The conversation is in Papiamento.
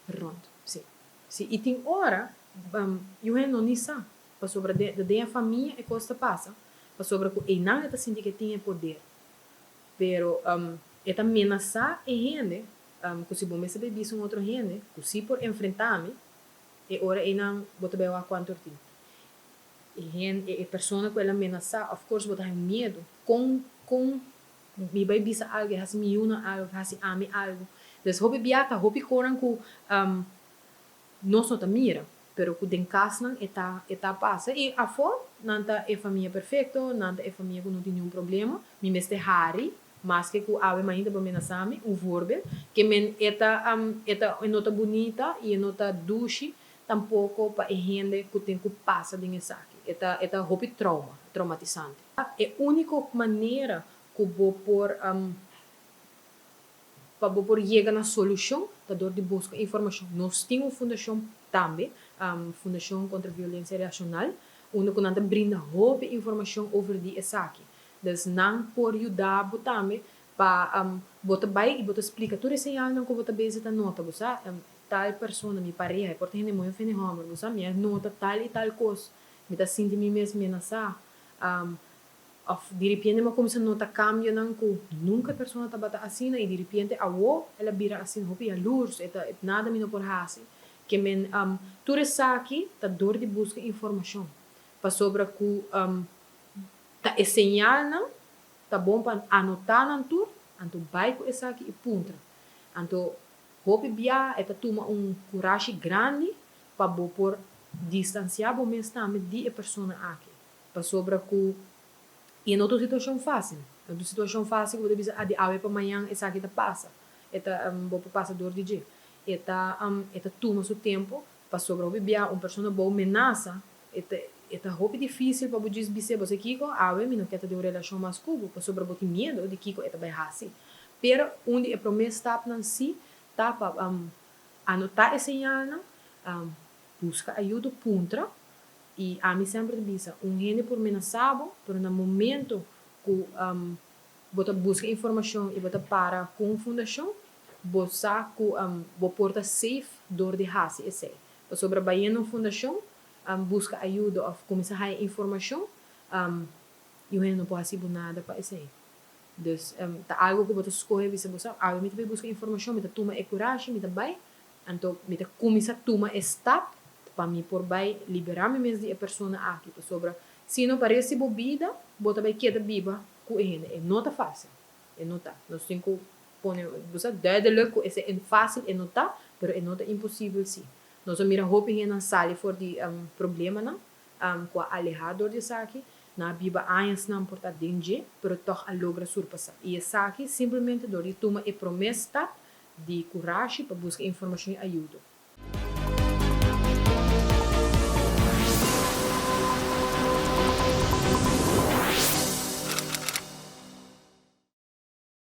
Rond, si. Si, i tin ora, yu hende no ni sa, pasobra den den e famia e kos ta pasa, pasobra ku einan e ta sinti ku e tin e poder. Pero e ta menasá e hende ku si bo mester bai bisa un otro hende ku si por enfrentá mi, e ora einan bo ta bai wak kuantu or tin. E hende, e persona ku el a menasá, of course bo ta haña miedu, kon kon mi bai bisa algu, e hasi mi yunan algu, e hasi ami algu. Des hopi bia ta hopi konan ku nos no ta mira, pero ku den kasnan e ta e ta pasa. I afó nan ta e famia perfekto, nan ta e famia ku no tin niun problema. Mi mester hari, maske ku awe mainta bo menasá mi, un voorbeeld, ke men e ta e ta e no ta bunita i e no ta dushi tampoko pa e hende ku tin ku pasa den esaki. E ta e ta hopi trauma, traumatisante. E úniko manera ku bo por pa bo por yega na solushon ta dor di buska informashon. Nos tin un fundashon tambe, Fundashon Kontra Violensia Relashonal, unda ku nan ta brinda hopi informashon over di esaki. Dus nan por yuda bo tambe pa bo ta bai i bo ta splika tur e señalnan ku bo ta bezig ta nota. Bo sa, tal persona, mi pareha, e por ta hende muhé of hende hòmber, bo sa, mi a nota tal i tal kos, mi ta sinti mi mes menasá. Of diripiente mi a cuminsa nota cambionan cu nunca e persona tabata asina y diripiente awo el a bira asina hopi yalurs, e ta nada mi no por haci. Ke men tur esaki ta dor di busca informacion pasobra cu ta e señalnan ta bon pa anota nan tur anto bay cu esaki y puntra. Anto hopi bia e ta tuma un curashi grandi pa bo por distancia bo mes tambe di e persona aki. Pasobra ku e no ta un situashon fásil. No ta un situashon fásil ku bo ta bisa, ah, di awe pa mañan esaki ta pasa. E ta, bo por pasa dor di dje. E ta, e ta tuma su tempu, pasobra hopi bia un persona bou menasa, e ta, e ta hopi difísil pa bo djis bis'é, bo sa kiko, awe mi no ke ta den un relashon mas ku bo, pasobra bo tin miedu di kiko e ta bai hasi. Pero un di e promé stapnan sí ta pa anotá e señalnan, buska ayudo, puntra. I ami semper ta bisa, un hende por menasá bo, pero na momento ku bo ta buska informashon i bo ta para ku un fundashon, bo sa ku bo por ta safe dor di hasi esei. Pasobra bayendo un fundashon, buska ayudo òf kuminsá haña informashon, i un hende no por hasi bo nada pa esei. Dus ta algu ku bo ta skohe bisa bo sa, awe mi ta bai buska informashon, mi ta tuma e kurashi, mi ta bai. Anto mi ta cuminsa tuma e stap pa mi por bay libera mi mes di e persona aki, pasobra si no pareci bo bida, bo ta bay keda biba cu e hende. E no ta facil, e no ta. Nos tin cu pone, bo sa, duidelijk cu esey e facil e no ta, pero e no ta imposibel si. Nos a mira hopi hendenan sali for di problemanan cu a aleha dor di esaki, nan a biba añasnan por ta den dje, pero tog a logra surpasa. Y esaki simplemente dor di tuma e prome stap di kurashi pa buska informashon i ayudo.